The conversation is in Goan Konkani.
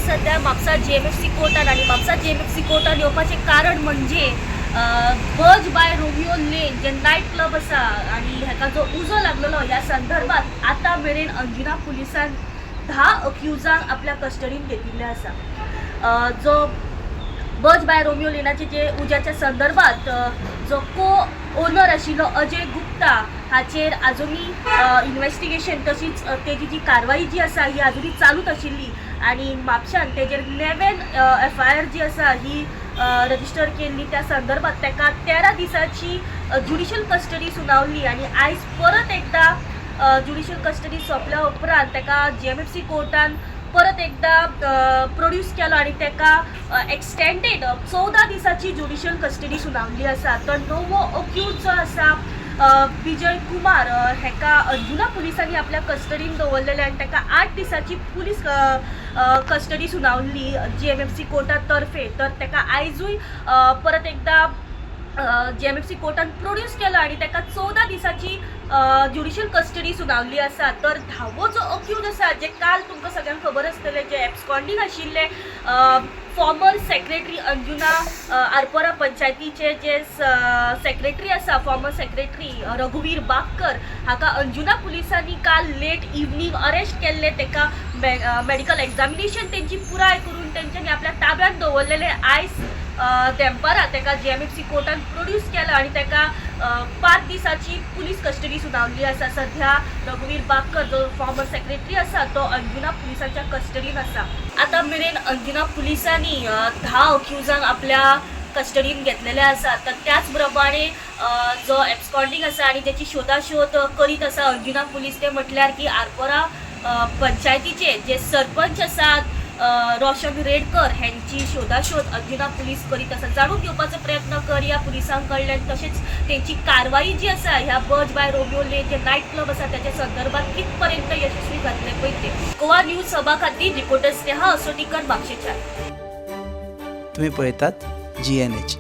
सध्या म्हापसा जीएमएफसी कोर्टान आनी म्हापसा जीएमएफसी कोर्टान येवपाचें कारण म्हणजे बज बाय रोमियो लेन जे नायट क्लब आसा आनी हेका जो उजो लागलेलो ह्या संदर्भात आतां मेरेन अंजुना पुलिसान 10 अक्युजांक आपल्या कस्टडीन घेतिल्ले आसा. जो बज बाय रोमियो लेनाचे जे उज्याच्या संदर्भात जो को ओनर आशिल्लो अजय गुप्ता हाचेर आजुनूय इन्वेस्टिगेशन तशीच तेजी जी कारवाई जी आसा ही आजुनूय चालूच आशिल्ली आनी म्हापशान तेजेर नेवेन एफआयआर जी आसा ही रजिस्टर केल्ली. त्या संदर्भात ताका 13 दिसांची ज्युडिशियल कस्टडी सुनावली आनी आयज परत एकदां ज्युडिशियल कस्टडी सोंपल्या उपरांत ताका जीएमएफसी कोर्टान परत एकदां प्रोड्यूस केलो आनी ताका एक्सटेंडेड 14 दिसांची ज्युडिशियल कस्टडी सुनावली आसा. तर नवो अक्यूज जो आसा विजय कुमार हेका अंजुना पुलिसांनी आपल्या कस्टडीन दवरलेले आनी ताका 8 दिसांची पुलीस कस्टडी सुनावली जीएमएफसी कोर्टा तर्फे. तर ताका आयजूय परत एकदां जीएमएफसी कोर्टान प्रोड्यूस केलो आनी ताका 14 दिसांची ज्युडिशियल कस्टडी सुनावली आसा. तर धावो जो अक्यूज आसा जे काल तुमकां सगळ्यांक खबर आसतलें जे एब्सकॉन्डींग आशिल्ले फॉर्मर सेक्रेटरी अंजुना आरपोरा पंचायतीचे जे सेक्रेटरी आसा फॉर्मर सेक्रेटरी रघुवीर बागकर हाका अंजुना पुलिसांनी काल लेट इवनींग अरेस्ट केल्ले. ताका मेडिकल एग्जामिनेशन तेंची पुराय करून तेंच्यांनी आपल्या ताब्यांत दवरलेले. आयज देंपारा ताका जीएमएफसी कोर्टान प्रोड्यूस केला आनी ताका 5 दिसांची पुलीस कस्टडी सुनावली आसा. सध्या रघुवीर बागकर जो फॉर्मर सेक्रेटरी आसा तो अंजुना पुलिसांच्या कस्टडीन आसा. आतां मेरेन अंजुना पुलिसांनी 10 अक्युजांक आपल्या कस्टडीन घेतलेले आसा. तर त्याच प्रमाणे जो एब्सकॉन्डींग आसा आनी तेची शोधाशोध करीत आसा अंजुना पुलीस ते म्हटल्यार की आरपोरा पंचायतीचे जे सरपंच आसात रोशन रेडकर ह्यांची शोधाशोध अंजुना पुलीस करीत आसा. जाणून घेवपाचो प्रयत्न करया पुलिसां कडल्यान तशेंच तेंची कारवाई जी आसा ह्या बज बाय रोमियो लेन जे नायट क्लब आसा त्याच्या संदर्भात कितपर्यंत यशस्वी जातले पळय ते. गोवा न्यूज सभा खातीर रिपोर्टर स्नेहा असोटीकर, म्हापशेच्यान. तुम्ही पळयतात जीएनएच.